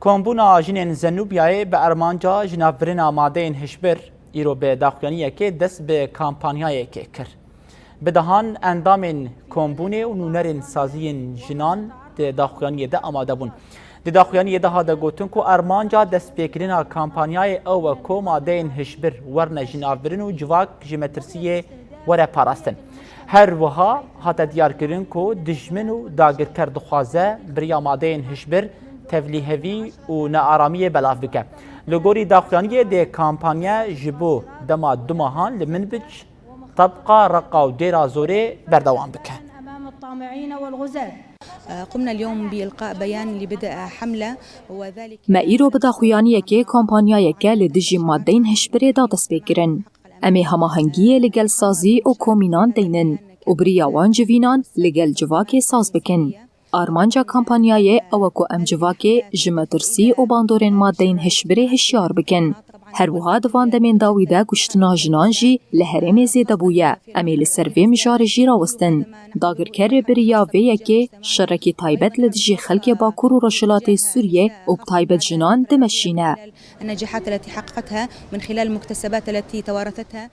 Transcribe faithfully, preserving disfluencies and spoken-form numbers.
Kombûna Jinên Zenûbiyayê bi armanca jinavbirina madeyên hişbir îro bi daxuyaniyekê dest bi kampanyayekê kir. Bi dehan endamên kombûnê û nûnerên saziyên jinan di daxuyaniyê de amade bûn. Di daxuyaniyê de hate gotin ku armanca destpêkirina kampanyayê ew e ku madeyên hişbir werne jinavbirin û civak ji metirsiyê were parastin. Her wiha hate diyarkirin ku dijmin û dagirker dixwaze bi riya madeyên hişbir tevlîhevî û nearamiyê belav bike. Li gorî daxuyaniyê dê kampanya ji bo dema du mehan li Minbic, Tebqa, Reqa û Dêra Zorê berdewam bike. أمام الطامعين والغزاة. قمنا اليوم بإلقاء بيان لبدء حملة، وذلك Me îro bi daxuyaniyekê kampanyayeke li dijî madeyên hişbirê da destpêkirin. Em ê hemahengiyê li gel sazî û komînan deynin û bi riya wan civînan li gel civakê saz bikin. Armanca kampanyayê ew e ku em civakê ji metirsî û bandorên madeyên hişbirê hişyar bikin. Her wiha di van demên dawî de kuştina jinan jî li herêmê zêde bûye. Em ê li ser vê mijarê jî rawestin. Dagirker bi riya vê yekê şerekî taybet li dijî xelkê Bakur û Rojhilatê Sûriyê û bi taybet jinan dimeşîne. النجاحات التي حققتها من خلال المكتسبات التي توارثتها.